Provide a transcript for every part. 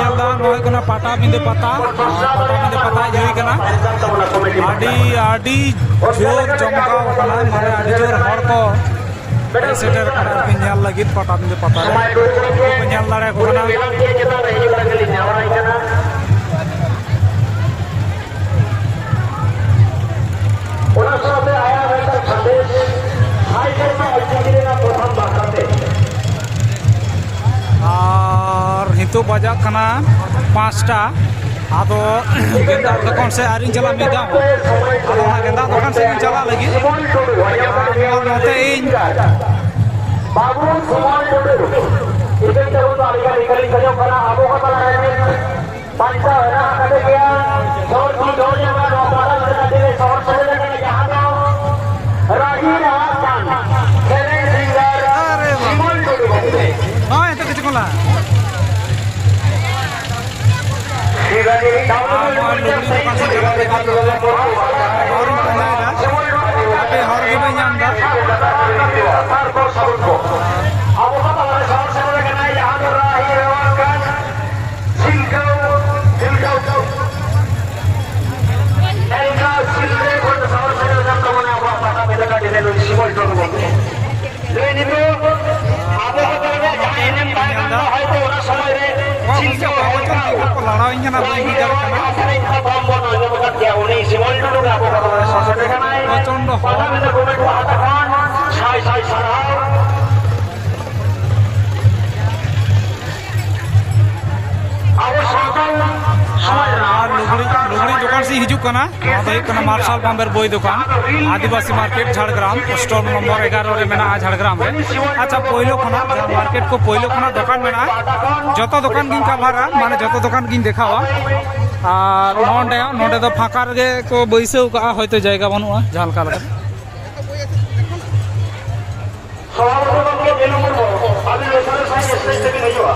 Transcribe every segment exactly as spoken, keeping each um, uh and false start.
ᱧᱮᱞ ᱫᱟ, ᱱᱚᱣᱟ ᱦᱩᱭᱩᱜ ᱠᱟᱱᱟ ᱯᱟᱴᱟᱵᱤᱸᱫᱟᱹ ᱯᱟᱛᱟ᱾ ᱱᱚᱣᱟ ᱯᱟᱴᱟᱵᱤᱸᱫᱟᱹ ᱯᱟᱛᱟ ᱦᱮᱡ ᱦᱩᱭ ᱠᱟᱱᱟ᱾ ᱟᱹᱰᱤ, ᱟᱹᱰᱤ ᱡᱳᱨ ᱡᱚᱢᱠᱟᱣ ᱠᱟᱱᱟ, ᱢᱟᱱᱮ ᱟᱹᱰᱤ ᱡᱳᱨ ᱦᱚᱲ ᱠᱚ ᱦᱮᱡ ᱥᱮᱴᱮᱨ ᱠᱟᱱᱟ ᱟᱨᱠᱤ ᱧᱮᱞ ᱞᱟᱹᱜᱤᱫ ᱯᱟᱴᱟᱵᱤᱸᱫᱟᱹ ᱯᱟᱛᱟ ᱨᱮ᱾ ᱩᱱᱠᱩ ᱠᱚ ᱧᱮᱞ ᱫᱟᱲᱮᱭᱟᱠᱚ ᱠᱟᱱᱟ᱾ ᱚᱱᱟ ᱥᱟᱶᱛᱮ ᱟᱭᱟᱜ ᱢᱤᱫᱴᱟᱝ ᱥᱟᱸᱫᱮᱥ, ᱥᱟᱭ ᱥᱮᱨᱢᱟ ᱚᱞᱪᱤᱠᱤ ᱨᱮᱱᱟᱜ ᱯᱨᱚᱛᱷᱚᱢ ᱵᱟᱠᱷᱟᱱ ᱛᱮ᱾ ᱟᱨ ᱱᱤᱛᱚᱜ ᱵᱟᱡᱟᱜ ᱠᱟᱱᱟ ᱯᱟᱸᱪᱴᱟ᱾ ᱟᱫᱚ ᱜᱮᱸᱫᱟᱜ ᱫᱚᱠᱟᱱ ᱥᱮᱫ ᱟᱹᱣᱨᱤᱧ ᱪᱟᱞᱟᱜ ᱢᱤᱫ ᱫᱷᱟᱣ ᱦᱚᱸ᱾ ᱟᱫᱚ ᱚᱱᱟ ᱜᱮᱸᱫᱟᱜ ᱫᱚᱠᱟᱱ ᱥᱮᱫ ᱤᱧ ᱪᱟᱞᱟᱜ ᱞᱟᱹᱜᱤᱫ᱾ ᱟᱨ ᱱᱚᱛᱮ ᱤᱧ ᱵᱟᱹᱵᱩ ᱥᱩᱢᱚᱱ ᱴᱩᱰᱩ, ᱤᱠᱟᱹᱧ ᱛᱟᱵᱚᱱ ᱫᱚ ᱟᱹᱰᱤ ᱜᱟᱱ ᱤᱠᱟᱹᱞᱤᱧ ᱠᱷᱚᱡᱚᱜ ᱠᱟᱱᱟ, ᱟᱵᱚ ᱠᱚ ᱛᱟᱞᱟ ᱨᱮ ᱵᱟᱧᱪᱟᱣ ᱦᱮᱱᱟᱜ ᱟᱠᱟᱫᱮ ᱜᱮᱭᱟ᱾ ᱡᱳᱨ ᱠᱤ ᱡᱳᱨ ᱧᱚᱜ ᱱᱚᱣᱟ ᱯᱟᱛᱟ ᱞᱮᱠᱟᱛᱮ ᱥᱚᱦᱚᱨ ᱥᱮᱴᱮᱨ ᱟᱠᱟᱱᱟ, ᱡᱟᱦᱟᱸ ᱫᱚ ᱨᱟᱹᱦᱤ ᱨᱟᱦᱟ ᱠᱟᱱ ᱥᱮᱨᱮᱧ ᱥᱤᱝᱜᱟᱨ ᱟᱨᱮ ᱵᱟᱵᱟ᱾ ᱥᱤᱢᱚᱞ ᱴᱩᱰᱩ ᱜᱚᱢᱠᱮ᱾ ᱦᱳᱭ, ᱱᱤᱛᱚᱜ ᱠᱤᱪᱷᱩ ᱠᱷᱚᱱ ᱞᱟᱦᱟ᱾ ᱟᱨ ᱱᱚᱣᱟ ᱞᱩᱜᱽᱲᱤ ᱫᱚᱠᱟᱱ ᱥᱮᱫ ᱪᱟᱞᱟᱜ ᱞᱟᱹᱜᱤᱫ ᱦᱚᱨᱤᱧ ᱯᱟᱸᱡᱟᱭᱮᱫᱟ, ᱦᱟᱯᱮ ᱦᱚᱨ ᱜᱮ ᱵᱟᱹᱧ ᱧᱟᱢ ᱮᱫᱟ᱾ ᱟᱵᱚ ᱠᱚ ᱛᱟᱞᱟᱨᱮ ᱥᱚᱦᱚᱨ ᱥᱮᱴᱮᱨ ᱟᱠᱟᱱᱟᱭ, ᱡᱟᱦᱟᱸ ᱫᱚ ᱨᱟᱹᱦᱤ ᱨᱟᱦᱟ ᱠᱟᱱ ᱥᱤᱞᱫᱟᱹ, ᱥᱤᱞᱫᱟᱹ, ᱮᱱᱠᱟ ᱥᱤᱞᱫᱟᱹ ᱠᱷᱚᱱ ᱥᱚᱦᱚᱨ ᱥᱮᱴᱮᱨ ᱟᱠᱟᱱ ᱛᱟᱵᱚᱱᱟ ᱟᱵᱚᱣᱟᱜ ᱯᱟᱴᱟᱵᱤᱸᱫᱷᱟᱹ ᱴᱟᱺᱰᱤ ᱨᱮ ᱱᱩᱭ ᱥᱤᱢᱚᱞ ᱴᱩᱰᱩ ᱜᱚᱢᱠᱮ᱾ ᱱᱩᱭ ᱱᱤᱛᱚᱜ ᱟᱵᱚ ᱦᱚᱛᱮ ᱨᱮ ᱡᱟᱦᱟᱸ ᱮᱱᱮᱢ ᱛᱟᱦᱮᱸ ᱠᱟᱱ ᱫᱚ ᱦᱚᱭᱛᱳ ᱚᱱᱟ ᱥᱚᱢᱚᱭ ᱨᱮ ᱥᱤᱞᱫᱟᱹ ᱦᱚᱲ ᱠᱚ ᱠᱚ ᱞᱟᱲᱟᱣᱤᱧ ᱠᱟᱱᱟ, ᱵᱟᱹᱧ ᱵᱩᱡᱽ ᱫᱟᱲᱮᱭᱟᱜ ᱠᱟᱱᱟ᱾ ᱥᱮᱨᱮᱧ ᱥᱟᱯᱟᱢ ᱵᱚᱱ ᱟᱸᱡᱚᱢ ᱟᱠᱟᱫ ᱜᱮᱭᱟ, ᱩᱱᱤ ᱥᱤᱢᱚᱞ ᱴᱩᱰᱩ ᱜᱮ ᱟᱵᱚ ᱠᱚ ᱥᱚᱦᱚᱨ ᱥᱮᱴᱮᱨ ᱟᱠᱟᱱᱟᱭ᱾ ᱯᱨᱚᱪᱚᱱᱰᱚ ᱦᱚᱲ᱾ ᱯᱟᱴᱟᱵᱤᱸᱫᱷᱟᱹ ᱠᱚᱢᱤᱴᱤ ᱯᱟᱦᱴᱟ ᱠᱷᱚᱱ ᱥᱟᱭ ᱥᱟᱭ ᱥᱟᱨᱦᱟᱣ᱾ ᱟᱵᱚ ᱥᱟᱱᱛᱟᱲ ᱥᱚᱢᱟᱡᱽ ᱨᱮᱱᱟᱜ ᱟᱨ ᱞᱩᱜᱽᱲᱤ, ᱞᱩᱜᱽᱲᱤ ᱫᱚᱠᱟᱱ ᱥᱮᱫ ᱦᱤᱡᱩᱜ ᱠᱟᱱᱟ᱾ ᱱᱚᱣᱟ ᱫᱚ ᱦᱩᱭᱩᱜ ᱠᱟᱱᱟ ᱢᱟᱨᱥᱟᱞ ᱵᱟᱢᱵᱮᱨ ᱵᱳᱭ ᱫᱚᱠᱟᱱ, ᱟᱹᱫᱤᱵᱟᱹᱥᱤ ᱢᱟᱨᱠᱮᱴ, ᱡᱷᱟᱲᱜᱨᱟᱢ, ᱥᱴᱚᱞ ᱱᱚᱢᱵᱚᱨ ᱮᱜᱟᱨᱚ ᱨᱮ ᱢᱮᱱᱟᱜᱼᱟ, ᱡᱷᱟᱲᱜᱨᱟᱢ ᱨᱮ᱾ ᱟᱪᱪᱷᱟ, ᱯᱳᱭᱞᱳ ᱠᱷᱚᱱᱟᱜ ᱡᱟᱦᱟᱸ ᱢᱟᱨᱠᱮᱴ ᱠᱚ ᱯᱳᱭᱞᱳ ᱠᱷᱚᱱᱟᱜ ᱫᱚᱠᱟᱱ ᱢᱮᱱᱟᱜᱼᱟ, ᱡᱚᱛᱚ ᱫᱚᱠᱟᱱ ᱜᱤᱧ ᱠᱟᱵᱷᱟᱨᱟ, ᱢᱟᱱᱮ ᱡᱚᱛᱚ ᱫᱚᱠᱟᱱ ᱜᱤᱧ ᱫᱮᱠᱷᱟᱣᱟ᱾ ᱟᱨ ᱱᱚᱰᱮ, ᱱᱚᱰᱮ ᱫᱚ ᱯᱷᱟᱸᱠᱟ ᱨᱮᱜᱮ ᱠᱚ ᱵᱟᱹᱭᱥᱟᱹᱣ ᱠᱟᱜᱼᱟ, ᱦᱚᱭᱛᱳ ᱡᱟᱭᱜᱟ ᱵᱟᱹᱱᱩᱜᱼᱟ, ᱡᱟᱦᱟᱸ ᱞᱮᱠᱟ ᱞᱮᱠᱟ᱾ ᱥᱚᱵᱷᱟᱯᱚᱛᱤ ᱜᱚᱢᱠᱮ ᱵᱮᱞᱩ ᱢᱩᱨᱢᱩ, ᱟᱹᱵᱤᱱ ᱞᱮᱥᱟᱲ ᱥᱟᱺᱦᱤᱡ ᱥᱴᱮᱡ ᱛᱮᱵᱤᱱ ᱦᱤᱡᱩᱜᱼᱟ᱾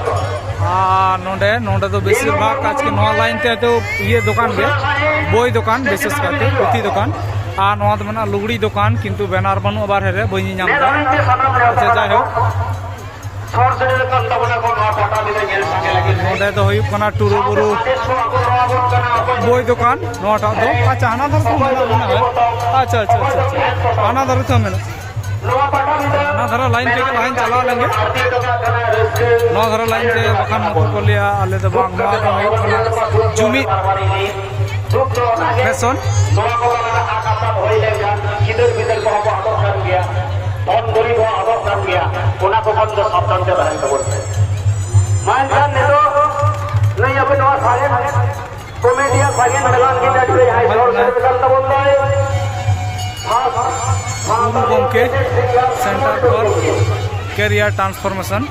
ᱟᱨ ᱱᱚᱰᱮ, ᱱᱚᱰᱮ ᱫᱚ ᱵᱮᱥᱤᱨ ᱵᱷᱟᱜᱽ ᱟᱡᱠᱮ ᱱᱚᱣᱟ ᱞᱟᱭᱤᱱ ᱛᱮ ᱫᱚ ᱤᱭᱟᱹ ᱫᱚᱠᱟᱱ ᱜᱮ, ᱵᱳᱭ ᱫᱚᱠᱟᱱ, ᱵᱤᱥᱮᱥ ᱠᱟᱭᱛᱮ ᱯᱩᱛᱷᱤ ᱫᱚᱠᱟᱱ᱾ ᱟᱨ ᱱᱚᱣᱟ ᱫᱚ ᱢᱮᱱᱟᱜᱼᱟ ᱞᱩᱜᱽᱲᱤ ᱫᱚᱠᱟᱱ, ᱠᱤᱱᱛᱩ ᱵᱮᱱᱟᱨ ᱵᱟᱹᱱᱩᱜᱼᱟ ᱵᱟᱨᱦᱮ ᱨᱮ, ᱵᱟᱹᱧ ᱧᱮᱧᱟᱢ ᱮᱫᱟ᱾ ᱟᱪᱪᱷᱟ, ᱡᱟᱭᱦᱳᱠ᱾ ᱥᱚᱦᱚᱨ ᱥᱮᱴᱮᱨ ᱟᱠᱟᱱ ᱛᱟᱵᱚᱱᱟ ᱠᱚ ᱱᱚᱣᱟ ᱯᱟᱴᱟᱵᱤᱸᱫᱷᱟᱹ ᱧᱮᱞ ᱥᱟᱸᱜᱮ ᱞᱟᱹᱜᱤᱫ ᱛᱮ᱾ ᱱᱚᱸᱰᱮ ᱫᱚ ᱦᱩᱭᱩᱜ ᱠᱟᱱᱟ ᱴᱩᱨᱩ ᱵᱩᱨᱩ ᱵᱳᱭ ᱫᱚᱠᱟᱱ, ᱱᱚᱣᱟᱴᱟᱜ ᱫᱚ᱾ ᱟᱪᱪᱷᱟ, ᱦᱟᱱᱟ ᱫᱷᱟᱨᱮ ᱛᱮᱦᱚᱸ ᱢᱮᱱᱟᱜᱼᱟ, ᱢᱮᱱᱟᱜᱼᱟ᱾ ᱟᱪᱪᱷᱟ, ᱟᱪᱪᱷᱟ, ᱟᱪᱪᱷᱟ, ᱟᱪᱪᱷᱟ᱾ ᱦᱟᱱᱟ ᱫᱷᱟᱨᱮ ᱛᱮᱦᱚᱸ ᱢᱮᱱᱟᱜᱼᱟ᱾ ᱦᱟᱱᱟ ᱫᱷᱟᱨᱮ ᱞᱟᱭᱤᱱ ᱛᱮᱜᱮ ᱞᱟᱦᱟᱧ ᱪᱟᱞᱟᱣ ᱞᱮᱱᱜᱮ᱾ ᱱᱚᱣᱟ ᱫᱷᱟᱨᱮ ᱞᱟᱭᱤᱱ ᱛᱮ, ᱵᱟᱠᱷᱟᱱ ᱱᱩᱠᱩ ᱠᱚ ᱞᱟᱹᱭᱟ, ᱟᱞᱮ ᱫᱚ ᱵᱟᱝ, ᱱᱚᱣᱟ ᱫᱚ ᱦᱩᱭᱩᱜ ᱠᱟᱱᱟ ᱡᱩᱢᱤᱫ ᱯᱷᱮᱥᱚᱱ᱾ ᱱᱚᱣᱟ ᱠᱚ ᱛᱟᱞᱟᱨᱮ ᱟᱠᱟᱥᱟᱱ ᱦᱩᱭ ᱞᱮᱱᱠᱷᱟᱱ ᱜᱤᱫᱟᱹᱨ ᱯᱤᱫᱟᱹᱨ ᱠᱚᱦᱚᱸ ᱠᱚ ᱟᱫᱚᱜ ᱠᱟᱱ ᱜᱮᱭᱟ, ᱫᱷᱚᱱ ᱫᱩᱨᱤᱵ ᱦᱚᱸ ᱟᱫᱚᱜ ᱠᱟᱱ ᱜᱮᱭᱟ᱾ ᱚᱱᱟ ᱠᱚ ᱠᱷᱚᱱ ᱫᱚ ᱥᱟᱵᱫᱷᱟᱱ ᱛᱮ ᱛᱟᱦᱮᱱ ᱛᱟᱵᱚᱱ ᱯᱮ᱾ ᱢᱮᱱᱠᱷᱟᱱ ᱱᱤᱛᱚᱜ ᱱᱩᱭ ᱟᱵᱚ ᱱᱚᱣᱟ ᱥᱟᱦᱮᱵ ᱠᱚᱢᱮᱰᱤᱭᱟᱱ ᱥᱟᱜᱮᱱ ᱢᱮᱞᱟᱱ ᱜᱤᱫᱟᱹᱨ ᱨᱮ ᱡᱟᱦᱟᱸᱭ ᱥᱚᱦᱚᱨ ᱥᱮᱴᱮᱨ ᱠᱟᱱ ᱛᱟᱵᱚᱱ ᱫᱚᱭ, ᱜᱩᱨᱩ ᱜᱚᱢᱠᱮ Center for Career Transformation,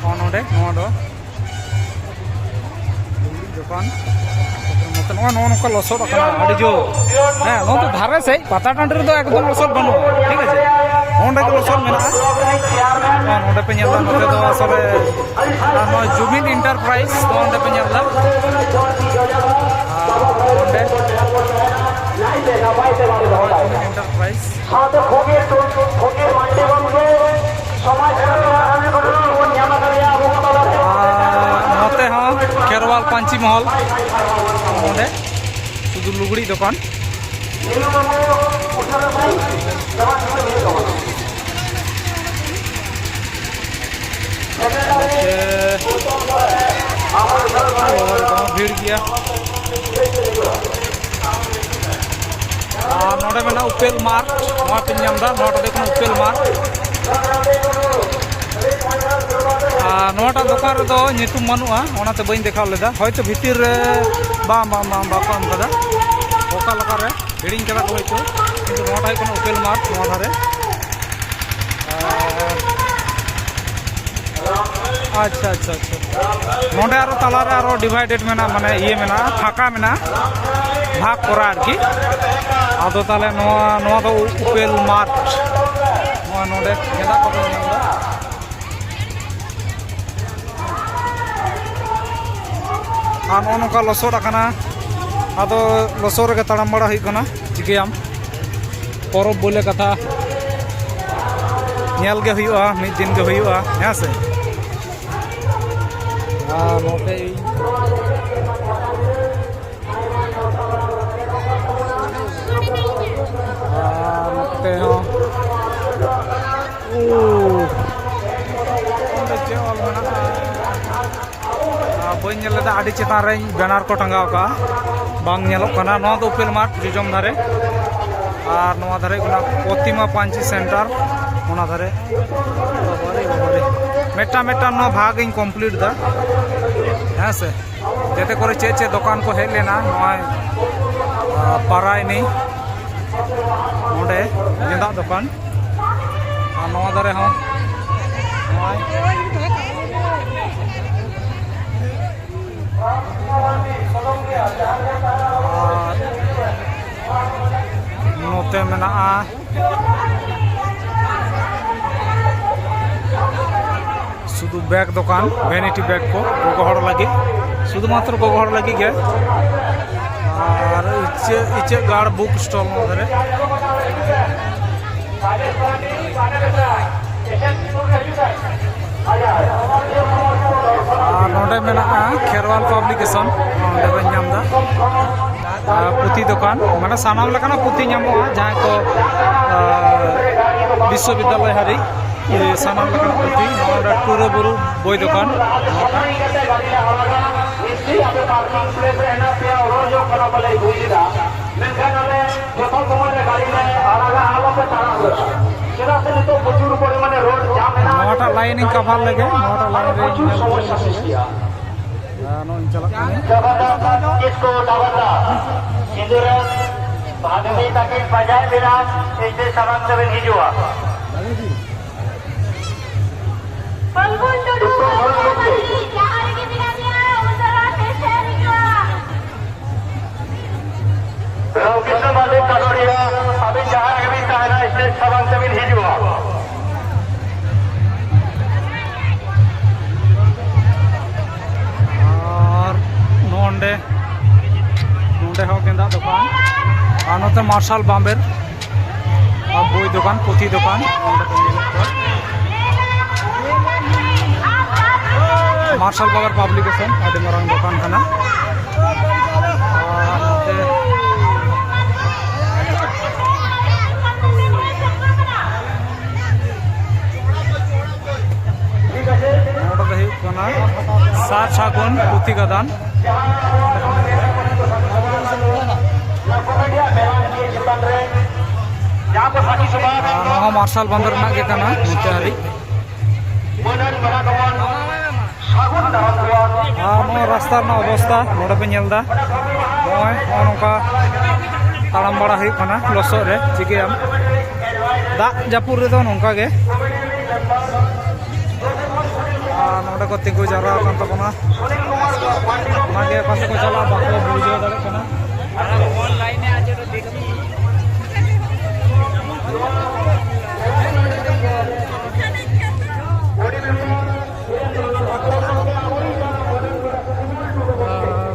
ᱱᱚᱜᱼᱚ ᱱᱚᱰᱮ, ᱱᱚᱣᱟ ᱫᱚ ᱫᱚᱠᱟᱱ᱾ ᱱᱚᱛᱮ ᱱᱚᱜᱼᱚᱭ ᱱᱚᱜᱼᱚ ᱱᱚᱝᱠᱟ ᱞᱚᱥᱚᱫ ᱟᱠᱟᱱᱟ ᱟᱹᱰᱤ ᱡᱳᱨ᱾ ᱦᱮᱸ, ᱱᱚᱣᱟ ᱫᱚ ᱫᱷᱟᱨᱮ ᱥᱮᱫ ᱯᱟᱛᱟ ᱴᱟᱺᱰᱤ ᱨᱮᱫᱚ ᱮᱠᱫᱚᱢ ᱞᱚᱥᱚᱫ ᱵᱟᱹᱱᱩᱜᱼᱟ, ᱴᱷᱤᱠ ᱟᱪᱷᱮ? ᱚᱸᱰᱮ ᱜᱮ ᱞᱚᱥᱚᱫ ᱢᱮᱱᱟᱜᱼᱟ᱾ ᱟᱨ ᱱᱚᱰᱮ ᱯᱮ ᱧᱮᱞ ᱮᱫᱟ, ᱱᱚᱛᱮ ᱫᱚ ᱟᱥᱚᱞᱮ, ᱟᱨ ᱱᱚᱣᱟ ᱡᱩᱢᱤᱫ ᱤᱱᱴᱟᱨᱯᱨᱟᱭᱤᱡᱽ, ᱱᱚᱜᱼᱚ ᱱᱚᱰᱮ ᱯᱮ ᱧᱮᱞ ᱮᱫᱟ᱾ ᱟᱨ ᱱᱚᱰᱮ ᱱᱚᱣᱟ ᱡᱩᱢᱤᱫ ᱤᱱᱴᱟᱨᱯᱨᱟᱭᱤᱡᱽ᱾ ᱥᱟᱶᱛᱮ ᱯᱷᱚᱠᱤᱨ ᱴᱩᱰᱩ, ᱯᱷᱚᱠᱤᱨ ᱢᱟᱱᱰᱤ ᱜᱚᱢᱠᱮ ᱥᱚᱢᱟᱡᱽ ᱥᱮᱵᱟ ᱠᱟᱹᱢᱤ ᱠᱚ ᱵᱚᱱ ᱧᱟᱢ ᱟᱠᱟᱫᱮᱭᱟ ᱟᱵᱚ ᱠᱚ ᱛᱟᱞᱟᱨᱮ᱾ ᱟᱨ ᱱᱚᱛᱮ ᱦᱚᱸ ᱠᱷᱮᱨᱣᱟᱞ ᱯᱟᱹᱧᱪᱤ ᱢᱚᱦᱚᱞ, ᱱᱚᱰᱮ ᱥᱩᱫᱷᱩ ᱞᱩᱜᱽᱲᱤᱡ ᱫᱚᱠᱟᱱ᱾ ᱱᱤᱭᱟᱹ ᱵᱟᱵᱩ ᱩᱥᱟᱹᱨᱟ ᱥᱟᱺᱦᱤᱡ ᱥᱮᱵᱟ ᱥᱮᱵᱟ ᱦᱩᱭᱩᱜ ᱛᱟᱵᱚᱱᱟ᱾ ᱱᱚᱛᱮ ᱟᱵᱚ ᱩᱥᱟᱹᱨᱟ ᱥᱟᱺᱦᱤᱡ ᱵᱷᱤᱲ ᱜᱮᱭᱟ᱾ ᱟᱨ ᱱᱚᱰᱮ ᱢᱮᱱᱟᱜᱼᱟ ᱩᱯᱮᱞ ᱢᱟᱨᱴ, ᱱᱚᱣᱟ ᱯᱮ ᱧᱟᱢ ᱮᱫᱟ, ᱱᱚᱣᱟ ᱴᱟᱜ ᱫᱚ ᱦᱩᱭᱩᱜ ᱠᱟᱱᱟ ᱩᱯᱮᱞ ᱢᱟᱨᱴ᱾ ᱟᱨ ᱱᱚᱣᱟᱴᱟᱜ ᱫᱚᱠᱟᱱ ᱨᱮᱫᱚ ᱧᱩᱛᱩᱢ ᱵᱟᱹᱱᱩᱜᱼᱟ, ᱚᱱᱟᱛᱮ ᱵᱟᱹᱧ ᱫᱮᱠᱷᱟᱣ ᱞᱮᱫᱟ᱾ ᱦᱚᱭᱛᱳ ᱵᱷᱤᱛᱤᱨ ᱨᱮ, ᱵᱟᱝ, ᱵᱟᱝ, ᱵᱟᱝ, ᱵᱟᱠᱚ ᱮᱢ ᱠᱟᱫᱟ᱾ ᱚᱠᱟ ᱞᱮᱠᱟᱨᱮ ᱦᱤᱲᱤᱧ ᱠᱟᱫᱟ ᱠᱚ ᱦᱚᱭᱛᱳ, ᱠᱤᱱᱛᱩ ᱱᱚᱣᱟᱴᱟᱜ ᱦᱩᱭᱩᱜ ᱠᱟᱱᱟ ᱩᱯᱮᱞ ᱢᱟᱨᱴ, ᱱᱚᱣᱟ ᱫᱷᱟᱨᱮ᱾ ᱟᱨ ᱟᱪᱪᱷᱟ, ᱟᱪᱪᱷᱟ, ᱟᱪᱪᱷᱟ᱾ ᱱᱚᱰᱮ ᱟᱨᱚ ᱛᱟᱞᱟᱨᱮ ᱟᱨᱚ ᱰᱤᱵᱷᱟᱭᱰᱮᱰ ᱢᱮᱱᱟᱜᱼᱟ, ᱢᱟᱱᱮ ᱤᱭᱟᱹ ᱢᱮᱱᱟᱜᱼᱟ, ᱯᱷᱟᱸᱠᱟ ᱢᱮᱱᱟᱜᱼᱟ, ᱵᱷᱟᱜᱽ ᱠᱚᱨᱟ ᱟᱨᱠᱤ᱾ ᱟᱫᱚ ᱛᱟᱦᱚᱞᱮ ᱱᱚᱣᱟ, ᱱᱚᱣᱟ ᱫᱚ ᱩᱯᱮᱞ ᱢᱟᱨᱴ, ᱱᱚᱣᱟ ᱱᱚᱰᱮ ᱜᱮᱸᱫᱟᱜ ᱠᱚᱯᱮ ᱧᱮᱞ ᱮᱫᱟ᱾ ᱟᱨ ᱱᱚᱜᱼᱚ ᱱᱚᱝᱠᱟ ᱞᱚᱥᱚᱫ ᱟᱠᱟᱱᱟ, ᱟᱫᱚ ᱞᱚᱥᱚᱫ ᱨᱮᱜᱮ ᱛᱟᱲᱟᱢ ᱵᱟᱲᱟ ᱦᱩᱭᱩᱜ ᱠᱟᱱᱟ᱾ ᱪᱤᱠᱟᱹᱭᱟᱢ, ᱯᱚᱨᱚᱵᱽ ᱵᱚᱞᱮ ᱠᱟᱛᱷᱟ, ᱧᱮᱞ ᱜᱮ ᱦᱩᱭᱩᱜᱼᱟ, ᱢᱤᱫ ᱫᱤᱱ ᱜᱮ ᱦᱩᱭᱩᱜᱼᱟ, ᱦᱮᱸ ᱥᱮ? ᱟᱨ ᱱᱚᱛᱮ ᱟᱨ ᱱᱚᱛᱮ ᱦᱚᱸ᱾ ᱳ, ᱚᱸᱰᱮ ᱪᱮᱫ ᱚᱞ ᱢᱮᱱᱟᱜᱼᱟ? ᱟᱨ ᱵᱟᱹᱧ ᱧᱮᱞ ᱞᱮᱫᱟ, ᱟᱹᱰᱤ ᱪᱮᱛᱟᱱ ᱨᱮ ᱵᱮᱱᱟᱨ ᱠᱚ ᱴᱟᱸᱜᱟᱣ ᱠᱟᱜᱼᱟ, ᱵᱟᱝ ᱧᱮᱞᱚᱜ ᱠᱟᱱᱟ᱾ ᱱᱚᱣᱟ ᱫᱚ ᱩᱯᱮᱞ ᱢᱟᱴ ᱡᱚᱡᱚᱢ ᱫᱷᱟᱨᱮ, ᱟᱨ ᱱᱚᱣᱟ ᱫᱷᱟᱨᱮ ᱦᱩᱭᱩᱜ ᱠᱟᱱᱟ ᱯᱨᱚᱛᱤᱢᱟ ᱯᱟᱹᱧᱪᱤ ᱥᱮᱱᱴᱟᱨ, ᱚᱱᱟ ᱫᱷᱟᱨᱮ᱾ ᱢᱤᱫᱴᱟᱝ ᱢᱤᱫᱴᱟᱝ ᱱᱚᱣᱟ ᱵᱷᱟᱜᱽ ᱤᱧ ᱠᱚᱢᱯᱞᱤᱴ ᱮᱫᱟ, ᱦᱮᱸ ᱥᱮ᱾ ᱡᱟᱛᱮ ᱠᱚᱨᱮ ᱪᱮᱫ ᱪᱮᱫ ᱫᱚᱠᱟᱱ ᱠᱚ ᱦᱮᱡ ᱞᱮᱱᱟ, ᱱᱚᱜᱼᱚᱭ, ᱟᱸ, ᱯᱟᱨᱟᱭᱱᱤ ᱱᱚᱰᱮ ᱜᱮᱸᱫᱟᱜ ᱫᱚᱠᱟᱱ, ᱟᱨ ᱱᱚᱣᱟ ᱫᱷᱟᱨᱮ ᱦᱚᱸ ᱱᱚᱜᱼᱚᱭ᱾ ᱟᱨ ᱱᱚᱛᱮ ᱢᱮᱱᱟᱜᱼᱟ ᱥᱩᱫᱷᱩ ᱵᱮᱜᱽ ᱫᱚᱠᱟᱱ, ᱵᱷᱮᱱᱤᱴᱤ ᱵᱮᱜᱽ ᱠᱚ ᱜᱚᱜᱚ ᱦᱚᱲ ᱞᱟᱹᱜᱤᱫ, ᱥᱩᱫᱷᱩ ᱢᱟᱛᱨᱚ ᱜᱚᱜᱚ ᱦᱚᱲ ᱞᱟᱹᱜᱤᱫ ᱜᱮ᱾ ᱟᱨ ᱤᱪᱟᱹᱜ, ᱤᱪᱟᱹᱜ ᱜᱟᱲ ᱵᱩᱠ ᱥᱴᱚᱞ ᱱᱚᱣᱟ ᱫᱷᱟᱨᱮ᱾ ᱟᱨ ᱱᱚᱰᱮ ᱢᱮᱱᱟᱜᱼᱟ ᱠᱷᱮᱨᱣᱟᱞ ᱯᱟᱵᱽᱞᱤᱠᱮᱥᱚᱱ, ᱱᱚᱰᱮ ᱵᱮᱱ ᱧᱟᱢ ᱮᱫᱟ᱾ ᱟᱨ ᱯᱩᱛᱷᱤ ᱫᱚᱠᱟᱱ, ᱢᱟᱱᱮ ᱥᱟᱱᱟᱢ ᱞᱮᱠᱟᱱᱟᱜ ᱯᱩᱛᱷᱤ ᱧᱟᱢᱚᱜᱼᱟ, ᱡᱟᱦᱟᱸᱭ ᱠᱚ, ᱟᱨ ᱵᱤᱥᱥᱚᱵᱤᱫᱽᱫᱟᱞᱚᱭ ᱦᱟᱹᱨᱤᱡ, ᱮ, ᱥᱟᱱᱟᱢ ᱞᱮᱠᱟᱱᱟᱜ ᱯᱩᱛᱷᱤ᱾ ᱱᱚᱰᱮ ᱴᱩᱨᱟᱹ ᱵᱩᱨᱩ ᱵᱳᱭ ᱫᱚᱠᱟᱱ᱾ ᱢᱮᱱᱠᱷᱟᱱ ᱟᱞᱮ ᱡᱚᱛᱚ ᱥᱚᱢᱚᱭ ᱨᱮ ᱜᱟᱹᱰᱤ ᱞᱮ ᱟᱲᱟᱜᱟ, ᱟᱞᱚᱯᱮ ᱛᱟᱲᱟᱢ ᱨᱩᱣᱟᱹᱲᱟ᱾ ᱪᱮᱫᱟᱜ ᱥᱮ ᱱᱤᱛᱚᱜ ᱯᱨᱚᱪᱩᱨ ᱯᱚᱨᱤᱢᱟᱱᱮ ᱨᱳᱰ ᱡᱟᱢ ᱢᱮᱱᱟᱜᱼᱟ᱾ ᱱᱚᱣᱟᱴᱟᱜ ᱞᱟᱭᱤᱱ ᱤᱧ ᱠᱟᱵᱷᱟᱨ ᱞᱮᱜᱮ, ᱱᱚᱣᱟᱴᱟᱜ ᱞᱟᱭᱤᱱ ᱨᱮ ᱯᱨᱚᱪᱩᱨ ᱧᱮᱞ ᱥᱚᱢᱚᱥᱥᱟ ᱥᱨᱤᱥᱴᱤᱜᱼᱟ᱾ ᱟᱨ ᱱᱚᱜᱼᱚᱭ ᱤᱧ ᱪᱟᱞᱟᱜ ᱠᱟᱱᱟ᱾ ᱪᱟᱵᱟᱛᱟ, ᱠᱤᱥᱠᱩ ᱰᱟᱵᱟᱛᱟ, ᱥᱤᱸᱫᱩᱨ ᱵᱷᱟᱜᱽᱱᱤ ᱛᱟᱹᱠᱤᱱ ᱯᱟᱸᱡᱟᱭᱮᱫ ᱵᱤᱱᱟ, ᱥᱴᱮᱡ ᱥᱟᱢᱟᱝ ᱛᱮᱵᱤᱱ ᱦᱤᱡᱩᱜᱼᱟ᱾ ᱯᱷᱟᱞᱜᱩᱱ ᱴᱩᱰᱩ, ᱯᱷᱟᱞᱜᱩᱱ ᱴᱩᱰᱩ᱾ ᱡᱟᱦᱟᱸ ᱨᱮᱜᱮ ᱢᱮᱱᱟᱜ ᱢᱮᱭᱟ, ᱩᱥᱟᱹᱨᱟ ᱥᱮᱴᱮᱨ ᱦᱤᱡᱩᱜᱼᱟ᱾ ᱨᱟᱢᱠᱨᱤᱥᱱᱚ ᱢᱟᱱᱰᱤ ᱠᱟᱫᱚᱲᱤᱭᱟ, ᱟᱹᱵᱤᱱ ᱡᱟᱦᱟᱸ ᱨᱮᱜᱮ ᱵᱤᱱ ᱛᱟᱦᱮᱱᱟ, ᱥᱴᱮᱡ ᱥᱟᱢᱟᱝ ᱛᱮᱵᱤᱱ ᱦᱤᱡᱩᱜᱼᱟ᱾ ᱟᱨ ᱱᱚᱰᱮ, ᱱᱚᱰᱮ ᱦᱚᱸ ᱜᱮᱸᱫᱟᱜ ᱫᱚᱠᱟᱱ, ᱟᱨ ᱱᱚᱛᱮ ᱢᱟᱨᱥᱟᱞ ᱵᱟᱢᱵᱮᱨ ᱟᱨ ᱵᱳᱭ ᱫᱚᱠᱟᱱ, ᱯᱩᱛᱷᱤ ᱫᱚᱠᱟᱱ, ᱱᱚᱰᱮ ᱵᱚᱱ ᱧᱮᱞᱮᱫ ᱠᱚᱣᱟ᱾ ᱢᱟᱨᱥᱟᱞ ᱯᱟᱣᱟᱨ ᱯᱟᱵᱽᱞᱤᱠᱮᱥᱚᱱ ᱟᱹᱰᱤ ᱢᱟᱨᱟᱝ ᱫᱚᱠᱟᱱ ᱠᱟᱱᱟ᱾ ᱟᱨ ᱱᱚᱛᱮ ᱱᱚᱰᱮ ᱫᱚ ᱦᱩᱭᱩᱜ ᱠᱟᱱᱟ ᱥᱟᱨ ᱥᱟᱹᱜᱩᱱ ᱯᱩᱛᱷᱤ ᱜᱟᱫᱟᱱ᱾ ᱟᱨ ᱱᱚᱣᱟ ᱦᱚᱸ ᱢᱟᱨᱥᱟᱞ ᱵᱟᱸᱫᱷ ᱨᱮᱱᱟᱜ ᱜᱮ ᱠᱟᱱᱟ ᱱᱚᱛᱮ ᱦᱟᱹᱵᱤᱡ᱾ ᱟᱨ ᱱᱚᱣᱟ ᱨᱟᱥᱛᱟ ᱨᱮᱱᱟᱜ ᱚᱵᱚᱥᱛᱟ ᱱᱚᱰᱮ ᱯᱮ ᱧᱮᱞ ᱮᱫᱟ, ᱱᱚᱜᱼᱚᱭ ᱱᱚᱜᱼᱚ ᱱᱚᱝᱠᱟ ᱛᱟᱲᱟᱢ ᱵᱟᱲᱟ ᱦᱩᱭᱩᱜ ᱠᱟᱱᱟ ᱞᱚᱥᱚᱫ ᱨᱮ᱾ ᱪᱤᱠᱟᱹᱭᱟᱢ, ᱫᱟᱜ ᱡᱟᱹᱯᱩᱫ ᱨᱮᱫᱚ ᱱᱚᱝᱠᱟ ᱜᱮ᱾ ᱟᱨ ᱱᱚᱰᱮ ᱠᱚ ᱛᱤᱸᱜᱩ ᱡᱟᱣᱨᱟ ᱟᱠᱟᱱ ᱛᱟᱵᱚᱱᱟ, ᱚᱱᱟᱜᱮ ᱚᱠᱟ ᱥᱮᱫ ᱠᱚ ᱪᱟᱞᱟᱜᱼᱟ ᱵᱟᱠᱚ ᱵᱩᱡᱷᱟᱹᱣ ᱫᱟᱲᱮᱭᱟᱜ ᱠᱟᱱᱟ᱾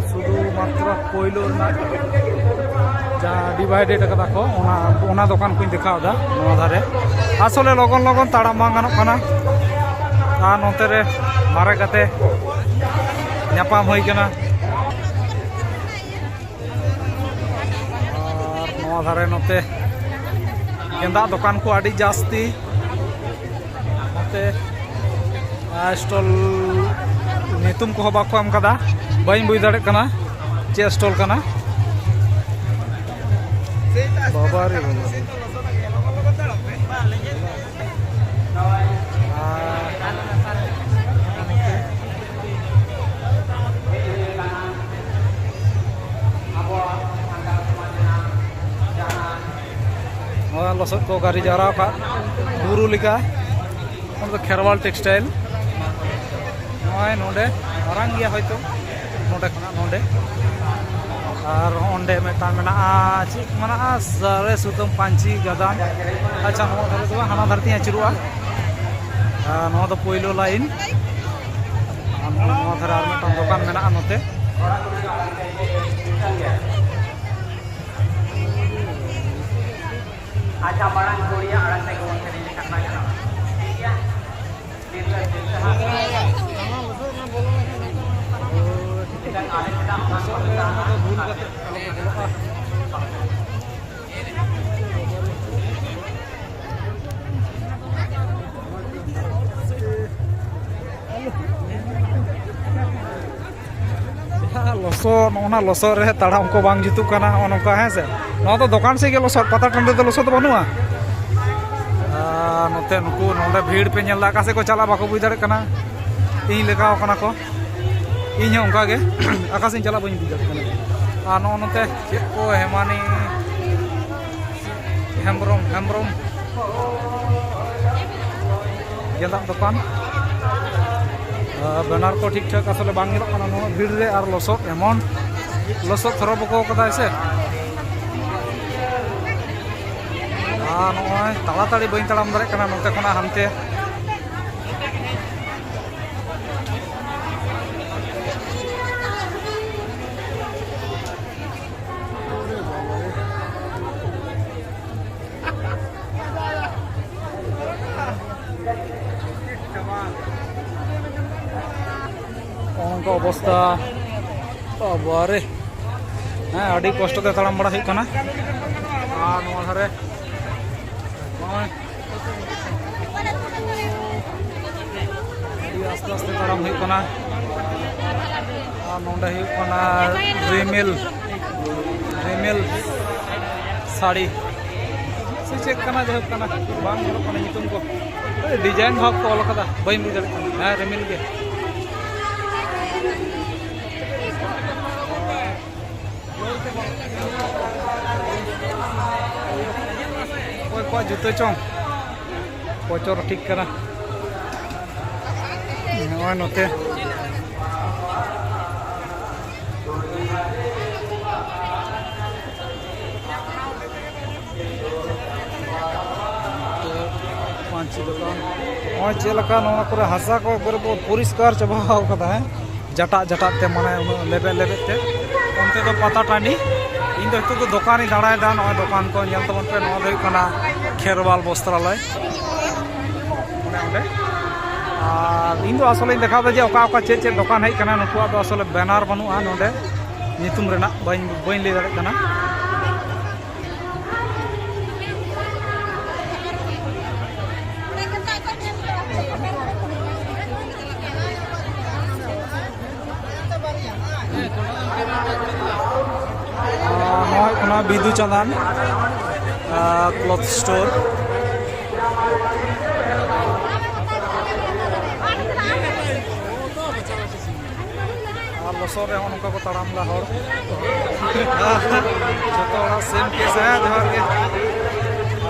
ᱥᱩᱫᱷᱩ ᱢᱟᱛᱨᱚ ᱯᱳᱭᱞᱳ ᱨᱮᱱᱟᱜ ᱡᱟᱦᱟᱸ ᱰᱤᱵᱷᱟᱭᱰᱮᱰ ᱟᱠᱟᱫᱟ ᱠᱚ, ᱚᱱᱟ ᱚᱱᱟ ᱫᱚᱠᱟᱱ ᱠᱚᱧ ᱫᱮᱠᱷᱟᱣ ᱮᱫᱟ ᱱᱚᱣᱟ ᱫᱷᱟᱨᱮ᱾ ᱟᱥᱚᱞᱮ ᱞᱚᱜᱚᱱ ᱞᱚᱜᱚᱱ ᱛᱟᱲᱟᱢ ᱵᱟᱝ ᱜᱟᱱᱚᱜ ᱠᱟᱱᱟ᱾ ᱟᱨ ᱱᱚᱛᱮ ᱨᱮ ᱢᱟᱨᱮ ᱜᱟᱛᱮ ᱧᱟᱯᱟᱢ ᱦᱩᱭ ᱠᱟᱱᱟ᱾ ᱟᱨ ᱱᱚᱣᱟ ᱫᱷᱟᱨᱮ ᱱᱚᱛᱮ ᱜᱮᱸᱫᱟᱜ ᱫᱚᱠᱟᱱ ᱠᱚ ᱟᱹᱰᱤ ᱡᱟᱹᱥᱛᱤ᱾ ᱱᱚᱛᱮ, ᱟᱨ ᱥᱴᱚᱞ ᱧᱩᱛᱩᱢ ᱠᱚᱦᱚᱸ ᱵᱟᱠᱚ ᱮᱢ ᱠᱟᱫᱟ, ᱵᱟᱹᱧ ᱵᱩᱡᱽ ᱫᱟᱲᱮᱭᱟᱜ ᱠᱟᱱᱟ ᱪᱮᱫ ᱥᱴᱚᱞ ᱠᱟᱱᱟ᱾ ᱵᱟᱵᱟ ᱨᱮ ᱵᱟᱵᱟ᱾ ᱟᱨ ᱱᱚᱣᱟ ᱞᱚᱥᱚᱫ ᱠᱚ ᱜᱟᱹᱨᱤ ᱡᱟᱣᱨᱟ ᱟᱠᱟᱫ ᱵᱩᱨᱩ ᱞᱮᱠᱟ᱾ ᱚᱱᱟ ᱫᱚ ᱠᱷᱮᱨᱣᱟᱞ ᱴᱮᱠᱥᱴᱟᱭᱤᱞ᱾ ᱱᱚᱜᱼᱚᱭ ᱱᱚᱰᱮ ᱢᱟᱨᱟᱝ ᱜᱮᱭᱟ ᱦᱚᱭᱛᱳ, ᱱᱚᱰᱮ ᱠᱷᱚᱱᱟᱜ ᱱᱚᱰᱮ᱾ ᱟᱨ ᱚᱸᱰᱮ ᱢᱤᱫᱴᱟᱝ ᱢᱮᱱᱟᱜᱼᱟ, ᱪᱮᱫ ᱢᱮᱱᱟᱜᱼᱟ, ᱥᱟᱨᱮ ᱥᱩᱛᱟᱹᱢ ᱯᱟᱹᱧᱪᱤ ᱜᱟᱫᱟᱱ᱾ ᱟᱪᱪᱷᱟ, ᱱᱚᱣᱟ ᱫᱷᱟᱨᱮ ᱫᱚ ᱵᱟᱝ, ᱦᱟᱱᱟ ᱫᱷᱟᱨᱮ ᱛᱤᱧ ᱟᱹᱪᱩᱨᱚᱜᱼᱟ᱾ ᱟᱨ ᱱᱚᱣᱟ ᱫᱚ ᱯᱳᱭᱞᱳ ᱞᱟᱭᱤᱱ᱾ ᱟᱨ ᱱᱚᱣᱟ ᱫᱷᱟᱨᱮ ᱟᱨ ᱢᱤᱫᱴᱟᱝ ᱫᱚᱠᱟᱱ ᱢᱮᱱᱟᱜᱼᱟ ᱱᱚᱛᱮ᱾ ᱟᱪᱪᱷᱟ, ᱢᱟᱲᱟᱝ ᱠᱩᱲᱤᱭᱟᱜ ᱟᱲᱟᱝ ᱛᱮ ᱜᱚᱵᱚᱞ ᱥᱮᱨᱮᱧ ᱞᱮᱠᱷᱟᱱ ᱵᱟᱭ ᱜᱟᱱᱚᱜᱼᱟ? ᱴᱷᱤᱠ ᱜᱮᱭᱟ? ᱛᱤᱨᱞᱟᱹ, ᱛᱤᱨᱞᱟᱹ ᱦᱟᱸᱜ᱾ ᱡᱟᱦᱟᱸ ᱞᱚᱥᱚᱫ, ᱱᱚᱜᱼᱚ ᱱᱟ ᱞᱚᱥᱚᱫ ᱨᱮ ᱛᱟᱲᱟᱢ ᱠᱚ ᱵᱟᱝ ᱡᱩᱛᱩᱜ ᱠᱟᱱᱟ, ᱱᱚᱜᱼᱚ ᱱᱚᱝᱠᱟ, ᱦᱮᱸ ᱥᱮ᱾ ᱱᱚᱣᱟ ᱫᱚ ᱫᱚᱠᱟᱱ ᱥᱮᱫ ᱜᱮ ᱞᱚᱥᱚᱫ, ᱯᱟᱛᱟ ᱴᱟᱺᱰᱤ ᱨᱮᱫᱚ ᱞᱚᱥᱚᱫ ᱫᱚ ᱵᱟᱹᱱᱩᱜᱼᱟ᱾ ᱟᱨ ᱱᱚᱛᱮ ᱱᱩᱠᱩ ᱱᱚᱰᱮ ᱵᱷᱤᱲ ᱯᱮ ᱧᱮᱞ ᱮᱫᱟ, ᱚᱠᱟ ᱥᱮᱫ ᱠᱚ ᱪᱟᱞᱟᱜᱼᱟ ᱵᱟᱠᱚ ᱵᱩᱡᱽ ᱫᱟᱲᱮᱭᱟᱜ ᱠᱟᱱᱟ᱾ ᱤᱧ ᱞᱮᱠᱟᱣ ᱠᱟᱱᱟ ᱠᱚ, ᱤᱧ ᱦᱚᱸ ᱚᱱᱠᱟ ᱜᱮ᱾ ᱚᱠᱟ ᱥᱮᱫ ᱤᱧ ᱪᱟᱞᱟᱜ ᱵᱟᱹᱧ ᱵᱩᱡᱽ ᱫᱟᱲᱮᱭᱟᱜ ᱠᱟᱱᱟ᱾ ᱟᱨ ᱱᱚᱜᱼᱚ ᱱᱚᱛᱮ ᱪᱮᱫ ᱠᱚ ᱦᱮᱢᱟᱱᱤ ᱦᱮᱢᱵᱨᱚᱢ, ᱦᱮᱢᱵᱨᱚᱢ ᱜᱮᱸᱫᱟᱜ ᱫᱚᱠᱟᱱ᱾ ᱟᱨ ᱵᱮᱱᱟᱨ ᱠᱚ ᱴᱷᱤᱠ ᱴᱷᱟᱠ ᱟᱥᱚᱞᱮ ᱵᱟᱝ ᱧᱮᱞᱚᱜ ᱠᱟᱱᱟ ᱱᱚᱣᱟ ᱵᱷᱤᱲ ᱨᱮ, ᱟᱨ ᱞᱚᱥᱚᱫ ᱮᱢᱚᱱ ᱞᱚᱥᱚᱫ ᱛᱷᱚᱨᱚ ᱵᱚᱠᱚ ᱠᱟᱫᱟᱭ ᱥᱮ᱾ ᱟᱨ ᱱᱚᱜᱼᱚᱭ ᱛᱟᱲᱟᱛᱟᱲᱤ ᱵᱟᱹᱧ ᱛᱟᱲᱟᱢ ᱫᱟᱲᱮᱭᱟᱜ ᱠᱟᱱᱟ ᱱᱚᱛᱮ ᱠᱷᱚᱱᱟᱜ ᱦᱟᱱᱛᱮ᱾ ᱱᱚᱜᱼᱚ ᱱᱚᱝᱠᱟ ᱚᱵᱚᱥᱛᱟ᱾ ᱵᱟᱵᱟᱨᱮ, ᱦᱮᱸ, ᱟᱹᱰᱤ ᱠᱚᱥᱴᱚ ᱛᱮ ᱛᱟᱲᱟᱢ ᱵᱟᱲᱟ ᱦᱩᱭᱩᱜ ᱠᱟᱱᱟ᱾ ᱟᱨ ᱱᱚᱣᱟ ᱫᱷᱟᱨᱮ ᱱᱚᱜᱼᱚᱭ ᱟᱹᱰᱤ ᱟᱥᱛᱮ ᱟᱥᱛᱮ ᱛᱟᱲᱟᱢ ᱦᱩᱭᱩᱜ ᱠᱟᱱᱟ᱾ ᱟᱨ ᱱᱚᱰᱮ ᱦᱩᱭᱩᱜ ᱠᱟᱱᱟ ᱨᱤᱢᱤᱞ, ᱨᱤᱢᱤᱞ ᱥᱟᱹᱲᱤ ᱥᱮ ᱪᱮᱫ ᱠᱟᱱᱟ, ᱡᱟᱭᱦᱳᱠ ᱠᱟᱱᱟ, ᱵᱟᱝ ᱧᱮᱞᱚᱜ ᱠᱟᱱᱟ ᱧᱩᱛᱩᱢ ᱠᱚ᱾ ᱰᱤᱡᱟᱭᱤᱱ ᱵᱷᱟᱵᱽ ᱠᱚ ᱚᱞ ᱠᱟᱫᱟ, ᱵᱟᱹᱧ ᱵᱩᱡᱽ ᱫᱟᱲᱮᱭᱟᱜ ᱠᱟᱱᱟ᱾ ᱦᱮᱸ, ᱨᱤᱢᱤᱞ ᱜᱮ᱾ ᱚᱠᱚᱭ ᱠᱚᱣᱟᱜ ᱡᱩᱛᱟᱹ ᱪᱚᱝ ᱯᱚᱪᱚᱨ ᱴᱷᱤᱠ ᱠᱟᱱᱟ᱾ ᱱᱚᱜᱼᱚᱭ ᱱᱚᱛᱮ᱾ ᱯᱟᱹᱧᱪᱤ ᱫᱚᱠᱟᱱ᱾ ᱱᱚᱜᱼᱚᱭ ᱪᱮᱫ ᱞᱮᱠᱟ ᱱᱚᱣᱟ ᱠᱚᱨᱮ ᱦᱟᱥᱟ ᱠᱚ ᱮᱠᱵᱟᱨᱮ ᱠᱚ ᱯᱚᱨᱤᱥᱠᱟᱨ ᱪᱟᱵᱟ ᱟᱠᱟᱫᱟ, ᱦᱮᱸ, ᱡᱟᱴᱟᱜ ᱡᱟᱴᱟᱜ ᱛᱮ, ᱢᱟᱱᱮ ᱩᱱᱟᱹᱜ ᱞᱮᱵᱮᱫ ᱞᱮᱵᱮᱫ ᱛᱮ᱾ ᱚᱱᱛᱮ ᱫᱚ ᱯᱟᱛᱟ ᱴᱟᱺᱰᱤ, ᱤᱧ ᱫᱚ ᱱᱤᱛᱚᱜ ᱫᱚ ᱫᱚᱠᱟᱱᱤᱧ ᱫᱟᱬᱟᱭᱮᱫᱟ᱾ ᱱᱚᱜᱼᱚᱭ ᱫᱚᱠᱟᱱ ᱠᱚ ᱧᱮᱞ ᱛᱟᱵᱚᱱ ᱯᱮ, ᱱᱚᱣᱟ ᱫᱚ ᱦᱩᱭᱩᱜ ᱠᱟᱱᱟ ᱠᱷᱮᱨᱣᱟᱞ ᱵᱚᱥᱛᱨᱟᱞᱚᱭ, ᱚᱱᱮ ᱚᱸᱰᱮ᱾ ᱟᱨ ᱤᱧ ᱫᱚ ᱟᱥᱚᱞᱮᱧ ᱫᱮᱠᱷᱟᱣ ᱫᱟ ᱡᱮ ᱚᱠᱟ ᱚᱠᱟ ᱪᱮᱫ ᱪᱮᱫ ᱫᱚᱠᱟᱱ ᱦᱮᱡ ᱠᱟᱱᱟ᱾ ᱱᱩᱠᱩᱣᱟᱜ ᱫᱚ ᱟᱥᱚᱞᱮ ᱵᱮᱱᱟᱨ ᱵᱟᱹᱱᱩᱜᱼᱟ ᱱᱚᱰᱮ, ᱧᱩᱛᱩᱢ ᱨᱮᱱᱟᱜ ᱵᱟᱹᱧ ᱵᱟᱹᱧ ᱞᱟᱹᱭ ᱫᱟᱲᱮᱭᱟᱜ ᱠᱟᱱᱟ᱾ ᱱᱚᱣᱟ ᱦᱩᱭᱩᱜ ᱠᱟᱱᱟ ᱵᱤᱫᱩ ᱪᱟᱸᱫᱟᱱ ᱠᱞᱚᱛᱷ ᱥᱴᱳᱨ᱾ ᱟᱨ ᱞᱚᱥᱚᱫ ᱨᱮᱦᱚᱸ ᱱᱚᱝᱠᱟ ᱠᱚ ᱛᱟᱲᱟᱢ ᱫᱟ ᱦᱚᱲ᱾ ᱡᱚᱛᱚ ᱦᱚᱲᱟᱜ ᱥᱮᱢ ᱠᱮᱥ᱾ ᱦᱮᱸ, ᱡᱚᱦᱟᱨ ᱜᱮ᱾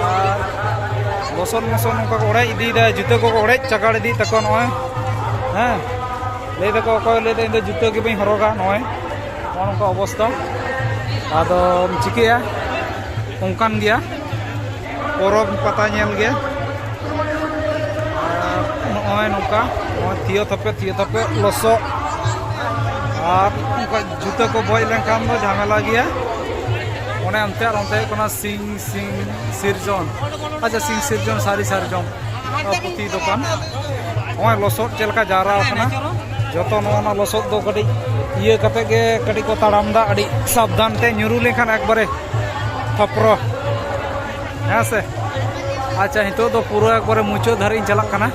ᱟᱨ ᱞᱚᱥᱚᱫ ᱢᱚᱥᱚᱫ ᱱᱚᱝᱠᱟ ᱠᱚ ᱚᱲᱮᱡ ᱤᱫᱤᱭᱮᱫᱟ, ᱡᱩᱛᱟᱹ ᱠᱚᱠᱚ ᱚᱲᱮᱡ ᱪᱟᱜᱟᱲ ᱤᱫᱤᱭᱮᱫ ᱛᱟᱠᱚᱣᱟ ᱱᱚᱜᱼᱚᱭ᱾ ᱦᱮᱸ, ᱞᱟᱹᱭ ᱫᱟᱠᱚ, ᱚᱠᱚᱭ ᱞᱟᱹᱭ ᱫᱟ ᱤᱧ ᱫᱚ ᱡᱩᱛᱟᱹ ᱜᱮ ᱵᱟᱹᱧ ᱦᱚᱨᱚᱜᱟ, ᱱᱚᱜᱼᱚᱭ ᱱᱚᱜᱼᱚ ᱱᱚᱝᱠᱟ ᱚᱵᱚᱥᱛᱟ᱾ ᱟᱫᱚᱢ ᱪᱤᱠᱟᱹᱭᱟ, ᱚᱱᱠᱟᱱ ᱜᱮᱭᱟ᱾ ᱯᱚᱨᱚᱵᱽ ᱯᱟᱛᱟ ᱧᱮᱞ ᱜᱮ᱾ ᱟᱨ ᱱᱚᱜᱼᱚᱭ ᱱᱚᱝᱠᱟ, ᱱᱚᱜᱼᱚᱭ ᱛᱷᱤᱭᱟᱹ ᱛᱷᱟᱯᱮ, ᱛᱷᱤᱭᱟᱹ ᱛᱷᱟᱯᱮ ᱞᱚᱥᱚᱫ᱾ ᱟᱨ ᱚᱱᱠᱟ ᱡᱩᱛᱟᱹ ᱠᱚ ᱵᱚᱡ ᱞᱮᱱᱠᱷᱟᱱ ᱫᱚ ᱡᱷᱟᱢᱮᱞᱟ ᱜᱮᱭᱟ᱾ ᱚᱱᱮ ᱚᱱᱛᱮ ᱟᱨ ᱚᱱᱛᱮ ᱦᱩᱭᱩᱜ ᱠᱟᱱᱟ ᱥᱤᱝ, ᱥᱤᱝ ᱥᱤᱨᱡᱚᱱ, ᱟᱪᱪᱷᱟ, ᱥᱤᱝ ᱥᱤᱨᱡᱚᱱ, ᱥᱟᱹᱨᱤ ᱥᱟᱨᱡᱚᱢ, ᱟᱨ ᱯᱩᱛᱷᱤ ᱫᱚᱠᱟᱱ᱾ ᱱᱚᱜᱼᱚᱭ ᱞᱚᱥᱚᱫ ᱪᱮᱫ ᱞᱮᱠᱟ ᱡᱟᱣᱨᱟ ᱟᱠᱟᱱᱟ, ᱡᱚᱛᱚ ᱱᱚᱜᱼᱚ ᱱᱟ ᱞᱚᱥᱚᱫ ᱫᱚ ᱠᱟᱹᱴᱤᱡ ᱤᱭᱟᱹ ᱠᱟᱛᱮ ᱜᱮ ᱠᱟᱹᱴᱤᱡ ᱠᱚ ᱛᱟᱲᱟᱢ ᱫᱟ, ᱟᱹᱰᱤ ᱥᱟᱵᱫᱷᱟᱱ ᱛᱮ, ᱧᱩᱨᱩ ᱞᱮᱱᱠᱷᱟᱱ ᱮᱠᱵᱟᱨᱮ ᱛᱷᱚᱯᱨᱚ᱾ ᱦᱮᱸ ᱥᱮ? ᱟᱪᱪᱷᱟ, ᱱᱤᱛᱚᱜ ᱫᱚ ᱯᱩᱨᱟᱹ ᱮᱠᱵᱟᱨᱮ ᱢᱩᱪᱟᱹᱫ ᱫᱷᱟᱹᱨᱤᱡ ᱤᱧ ᱪᱟᱞᱟᱜ ᱠᱟᱱᱟ᱾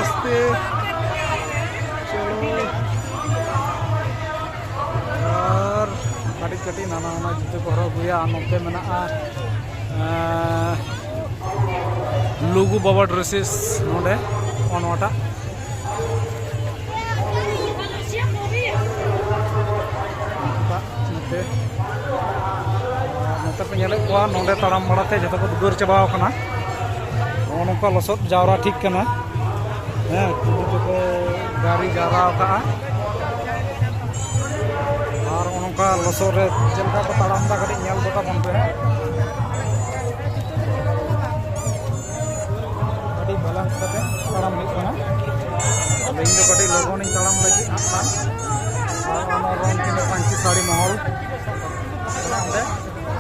ᱟᱥᱛᱮ᱾ ᱪᱚᱞᱚ᱾ ᱟᱨ ᱠᱟᱹᱴᱤᱡ ᱠᱟᱹᱴᱤᱡ ᱱᱟᱱᱟ ᱦᱩᱱᱟᱹᱨ ᱡᱩᱛᱟᱹ ᱠᱚ ᱦᱚᱨᱚᱜ ᱟᱹᱜᱩᱭᱟ᱾ ᱟᱨ ᱱᱚᱛᱮ ᱢᱮᱱᱟᱜᱼᱟ, ᱮᱸ, ᱞᱩᱜᱩ ᱵᱟᱵᱟ ᱰᱨᱮᱥᱮᱥ ᱱᱚᱰᱮ, ᱱᱚᱜᱼᱚ ᱱᱚᱣᱟᱴᱟᱜ᱾ ᱱᱚᱛᱮ, ᱱᱚᱛᱮ ᱯᱮ ᱧᱮᱞᱮᱫ ᱠᱚᱣᱟ, ᱱᱚᱰᱮ ᱛᱟᱲᱟᱢ ᱵᱟᱲᱟᱛᱮ ᱡᱚᱛᱚ ᱠᱚ ᱫᱩᱵᱟᱹᱨ ᱪᱟᱵᱟᱣ ᱠᱟᱱᱟ᱾ ᱱᱚᱜᱼᱚ ᱱᱚᱝᱠᱟ ᱞᱚᱥᱚᱫ ᱡᱟᱣᱨᱟ ᱴᱷᱤᱠ ᱠᱟᱱᱟ᱾ ᱦᱮᱸ, ᱠᱩᱰᱤ ᱛᱮᱠᱚ ᱜᱟᱹᱨᱤ ᱡᱟᱣᱨᱟ ᱟᱠᱟᱜᱼᱟ᱾ ᱟᱨ ᱱᱚᱜᱼᱚ ᱚᱠᱟ ᱞᱚᱥᱚᱫ ᱨᱮ ᱪᱮᱫ ᱞᱮᱠᱟ ᱠᱚ ᱛᱟᱲᱟᱢ ᱮᱫᱟ, ᱠᱟᱹᱴᱤᱡ ᱧᱮᱞ ᱜᱚᱫ ᱟᱵᱚᱱ ᱯᱮ᱾ ᱟᱹᱰᱤ balance ᱠᱟᱛᱮ ᱛᱟᱲᱟᱢ ᱦᱩᱭᱩᱜ ᱠᱟᱱᱟ᱾ ᱟᱫᱚ ᱤᱧ ᱫᱚ ᱠᱟᱹᱴᱤᱡ ᱞᱚᱜᱚᱱᱤᱧ ᱛᱟᱲᱟᱢ ᱞᱟᱹᱜᱤᱫ ᱦᱟᱸᱜ ᱠᱷᱟᱱ᱾ ᱟᱨ ᱚᱱᱟ ᱨᱚᱝ ᱠᱤᱱᱟ ᱯᱟᱹᱧᱪᱤ ᱥᱟᱹᱲᱤ ᱢᱚᱦᱚᱞ ᱚᱸᱰᱮ᱾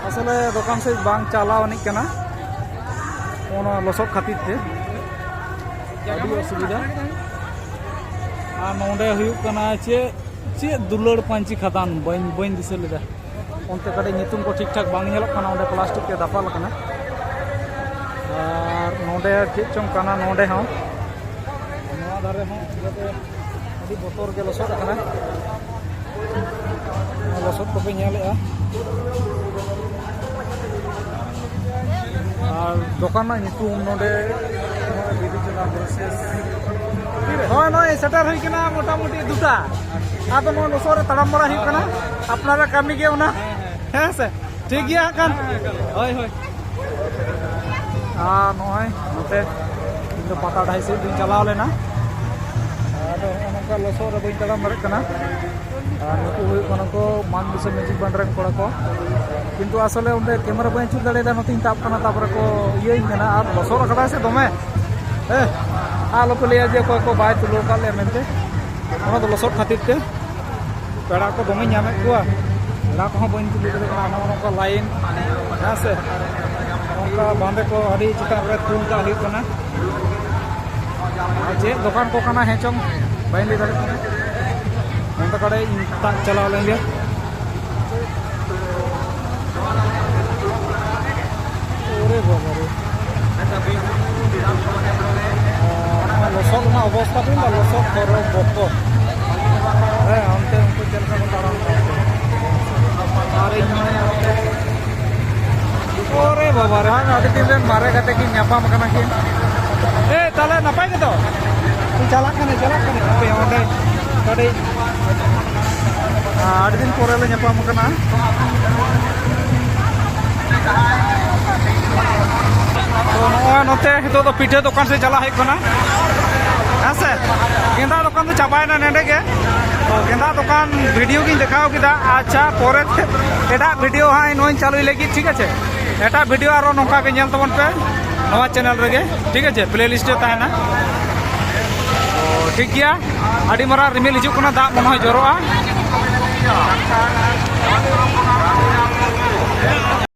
ᱟᱥᱚᱞᱮ ᱫᱚᱠᱟᱱ ᱥᱮᱫ ᱵᱟᱝ ᱪᱟᱞᱟᱣ ᱟᱹᱱᱤᱡ ᱠᱟᱱᱟ ᱚᱱᱟ ᱞᱚᱥᱚᱫ ᱠᱷᱟᱹᱛᱤᱨ ᱛᱮ᱾ ᱟᱹᱰᱤ ᱚᱥᱩᱵᱤᱫᱷᱟ᱾ ᱟᱨ ᱱᱚᱰᱮ ᱦᱩᱭᱩᱜ ᱠᱟᱱᱟ ᱪᱮᱫ, ᱪᱮᱫ ᱫᱩᱞᱟᱹᱲ ᱯᱟᱹᱧᱪᱤ ᱠᱷᱟᱫᱟᱱ, ᱵᱟᱹᱧ, ᱵᱟᱹᱧ ᱫᱤᱥᱟᱹ ᱞᱮᱫᱟ᱾ ᱚᱱᱛᱮ ᱠᱟᱹᱴᱤᱡ ᱧᱩᱛᱩᱢ ᱠᱚ ᱴᱷᱤᱠ ᱴᱷᱟᱠ ᱵᱟᱝ ᱧᱮᱞᱚᱜ ᱠᱟᱱᱟ, ᱚᱸᱰᱮ plastic ᱛᱮ ᱫᱟᱯᱟᱞ ᱟᱠᱟᱱᱟ᱾ ᱟᱨ ᱱᱚᱰᱮ ᱪᱮᱫ ᱪᱚᱝ ᱠᱟᱱᱟ, ᱱᱚᱰᱮ ᱦᱚᱸ, ᱱᱚᱣᱟ ᱫᱷᱟᱨᱮ ᱦᱚᱸ ᱪᱤᱠᱟᱹᱛᱮ ᱟᱹᱰᱤ ᱵᱚᱛᱚᱨ ᱜᱮ ᱞᱚᱥᱚᱫ ᱟᱠᱟᱱᱟ᱾ ᱞᱚᱥᱚᱫ ᱠᱚᱯᱮ ᱧᱮᱞᱮᱫᱼᱟ᱾ ᱟᱨ ᱫᱚᱠᱟᱱ ᱨᱮᱱᱟᱜ ᱧᱩᱛᱩᱢ ᱱᱚᱰᱮ ᱵᱤᱫᱩ ᱪᱟᱸᱫᱟᱱ ᱵᱨᱟᱥᱮᱥ᱾ ᱦᱳᱭ, ᱱᱚᱜᱼᱚᱭ ᱥᱮᱴᱮᱨ ᱦᱩᱭ ᱠᱟᱱᱟ ᱢᱚᱴᱟᱢᱩᱴᱤ ᱫᱩᱴᱟ᱾ ᱟᱫᱚ ᱱᱚᱣᱟ ᱞᱚᱥᱚᱫ ᱨᱮ ᱛᱟᱲᱟᱢ ᱵᱟᱲᱟ ᱦᱩᱭᱩᱜ ᱠᱟᱱᱟ᱾ ᱟᱯᱱᱟᱨᱟᱜ ᱠᱟᱹᱢᱤ ᱜᱮ ᱚᱱᱟ᱾ ᱦᱮᱸ ᱥᱮ? ᱴᱷᱤᱠ ᱜᱮᱭᱟ ᱦᱟᱸᱜ ᱠᱷᱟᱱ᱾ ᱦᱳᱭ, ᱦᱳᱭ᱾ ᱟᱨ ᱱᱚᱜᱼᱚᱭ ᱱᱚᱛᱮ ᱤᱧ ᱫᱚ ᱯᱟᱛᱟ ᱰᱟᱹᱦᱤ ᱥᱮᱫ ᱫᱩᱧ ᱪᱟᱞᱟᱣ ᱞᱮᱱᱟ᱾ ᱟᱫᱚ ᱱᱚᱜᱼᱚ ᱱᱚᱝᱠᱟ ᱞᱚᱥᱚᱫ ᱨᱮ ᱵᱟᱹᱧ ᱛᱟᱲᱟᱢ ᱫᱟᱲᱮᱭᱟᱜ ᱠᱟᱱᱟ᱾ ᱟᱨ ᱱᱩᱠᱩ ᱦᱩᱭᱩᱜ ᱠᱟᱱᱟ ᱠᱚ ᱢᱟᱱ ᱫᱤᱥᱚᱢ ᱢᱮᱡᱤᱠ ᱵᱟᱱᱰ ᱨᱮᱱ ᱠᱚᱲᱟ ᱠᱚ᱾ ᱠᱤᱱᱛᱩ ᱟᱥᱚᱞᱮ ᱚᱸᱰᱮ camera ᱵᱟᱹᱧ ᱟᱹᱪᱩᱨ ᱫᱟᱲᱮᱭᱟᱫᱟ, ᱱᱚᱛᱮᱧ ᱛᱟᱵ ᱠᱟᱱᱟ, ᱛᱟᱯᱚᱨᱮ ᱠᱚ ᱤᱭᱟᱹᱧ ᱠᱟᱱᱟ᱾ ᱟᱨ ᱞᱚᱥᱚᱫ ᱟᱠᱟᱫᱟᱭ ᱥᱮ ᱫᱚᱢᱮ᱾ ᱦᱮᱸ, ᱟᱞᱚ ᱯᱮ ᱞᱟᱹᱭᱟ ᱡᱮ ᱚᱠᱚᱭ ᱠᱚ ᱵᱟᱭ ᱛᱩᱞᱟᱹᱣ ᱟᱠᱟᱫ ᱞᱮᱭᱟ ᱢᱮᱱᱛᱮ᱾ ᱚᱱᱟ ᱫᱚ ᱞᱚᱥᱚᱫ ᱠᱷᱟᱹᱛᱤᱨ ᱛᱮ᱾ ᱯᱮᱲᱟ ᱠᱚ ᱫᱚᱢᱮᱧ ᱧᱟᱢᱮᱫ ᱠᱚᱣᱟ, ᱯᱮᱲᱟ ᱠᱚᱦᱚᱸ ᱵᱟᱹᱧ ᱛᱩᱞᱟᱹᱣ ᱫᱟᱲᱮᱭᱟᱜ ᱠᱟᱱᱟ᱾ ᱱᱚᱜᱼᱚ ᱱᱚᱝᱠᱟ line, ᱦᱮᱸ ᱥᱮ, ᱱᱚᱝᱠᱟ ᱵᱟᱸᱫᱮ ᱠᱚ ᱟᱹᱰᱤ ᱪᱮᱛᱟᱱ ᱨᱮ ᱛᱩᱞ ᱠᱟᱜ ᱦᱩᱭᱩᱜ ᱠᱟᱱᱟ᱾ ᱟᱨ ᱪᱮᱫ ᱫᱚᱠᱟᱱ ᱠᱚ ᱠᱟᱱᱟ ᱦᱮᱸ ᱪᱚᱝ, ᱵᱟᱹᱧ ᱞᱟᱹᱭ ᱫᱟᱲᱮᱭᱟᱜ ᱠᱟᱱᱟ᱾ ᱱᱚᱝᱠᱟ ᱠᱟᱰᱮ ᱤᱧ ᱛᱟᱜ ᱪᱟᱞᱟᱣ ᱞᱮᱱ ᱜᱮ᱾ ᱳᱨᱮ ᱵᱟᱵᱟ ᱨᱮ᱾ ᱟᱨ ᱞᱚᱥᱚᱫ ᱨᱮᱱᱟᱜ ᱚᱵᱚᱥᱛᱟ ᱫᱚ ᱵᱟᱝ, ᱞᱚᱥᱚᱫ ᱠᱚᱨᱮ ᱵᱚᱛᱚᱨ᱾ ᱦᱮᱸ, ᱚᱱᱛᱮ ᱩᱱᱠᱩ ᱪᱮᱫ ᱞᱮᱠᱟ ᱠᱚ ᱛᱟᱲᱟᱢ ᱠᱟᱱᱟ᱾ ᱟᱨ ᱤᱧ ᱢᱟᱱᱮ ᱚᱱᱛᱮ, ᱳᱨᱮ ᱵᱟᱵᱟ ᱨᱮ, ᱵᱟᱝ, ᱟᱹᱰᱤ ᱫᱤᱱ ᱨᱮᱱ ᱢᱟᱨᱮ ᱜᱟᱛᱮ ᱠᱤᱱ ᱧᱟᱯᱟᱢ ᱠᱟᱱᱟ ᱠᱤᱱ᱾ ᱮ, ᱛᱟᱦᱞᱮ ᱱᱟᱯᱟᱭ ᱜᱮᱛᱚ? ᱪᱟᱞᱟᱜ ᱠᱟᱱᱟ, ᱪᱟᱞᱟᱜ ᱠᱟᱱᱟ᱾ ᱦᱟᱯᱮ ᱚᱸᱰᱮ ᱠᱟᱹᱴᱤᱡ ᱟᱹᱰᱤ ᱫᱤᱱ ᱯᱚᱨᱮ ᱞᱮ ᱧᱟᱯᱟᱢ ᱠᱟᱱᱟ᱾ ᱛᱚ, ᱱᱚᱜᱼᱚᱭ ᱱᱚᱛᱮ ᱱᱤᱛᱚᱜ ᱫᱚ ᱯᱤᱴᱷᱟᱹ ᱫᱚᱠᱟᱱ ᱥᱮᱫ ᱪᱟᱞᱟᱜ ᱦᱩᱭᱩᱜ ᱠᱟᱱᱟ, ᱦᱮᱸ ᱥᱮ᱾ ᱜᱮᱸᱫᱟ ᱫᱚᱠᱟᱱ ᱫᱚ ᱪᱟᱵᱟᱭᱮᱱᱟ ᱱᱚᱸᱰᱮ ᱜᱮ᱾ ᱛᱚ, ᱜᱮᱸᱫᱟᱜ ᱫᱚᱠᱟᱱ ᱵᱷᱤᱰᱤᱭᱳ ᱜᱤᱧ ᱫᱮᱠᱷᱟᱣ ᱠᱮᱫᱟ᱾ ᱟᱪᱪᱷᱟ, ᱯᱚᱨᱮ ᱛᱮ ᱮᱴᱟᱜ ᱵᱷᱤᱰᱤᱭᱳ ᱦᱟᱸᱜ ᱱᱚᱣᱟᱧ ᱪᱟᱹᱞᱩᱭ ᱞᱟᱹᱜᱤᱫ, ᱴᱷᱤᱠ ᱟᱪᱷᱮ? ᱮᱴᱟᱜ ᱵᱷᱤᱰᱤᱭᱳ ᱟᱨᱚ ᱱᱚᱝᱠᱟ ᱜᱮ ᱧᱮᱞ ᱛᱟᱵᱚᱱ ᱯᱮ ᱱᱚᱣᱟ ᱪᱮᱱᱮᱞ ᱨᱮᱜᱮ, ᱴᱷᱤᱠ ᱟᱪᱷᱮ? ᱯᱞᱮ ᱞᱤᱥᱴ ᱨᱮ ᱛᱟᱦᱮᱱᱟ᱾ ᱛᱚ, ᱴᱷᱤᱠ ᱜᱮᱭᱟ, ᱟᱹᱰᱤ ᱢᱟᱨᱟᱝ ᱨᱤᱢᱤᱞ ᱦᱤᱡᱩᱜ ᱠᱟᱱᱟ, ᱫᱟᱜ ᱢᱚᱱᱮ ᱦᱚᱭ ᱡᱚᱨᱚᱜᱼᱟ᱾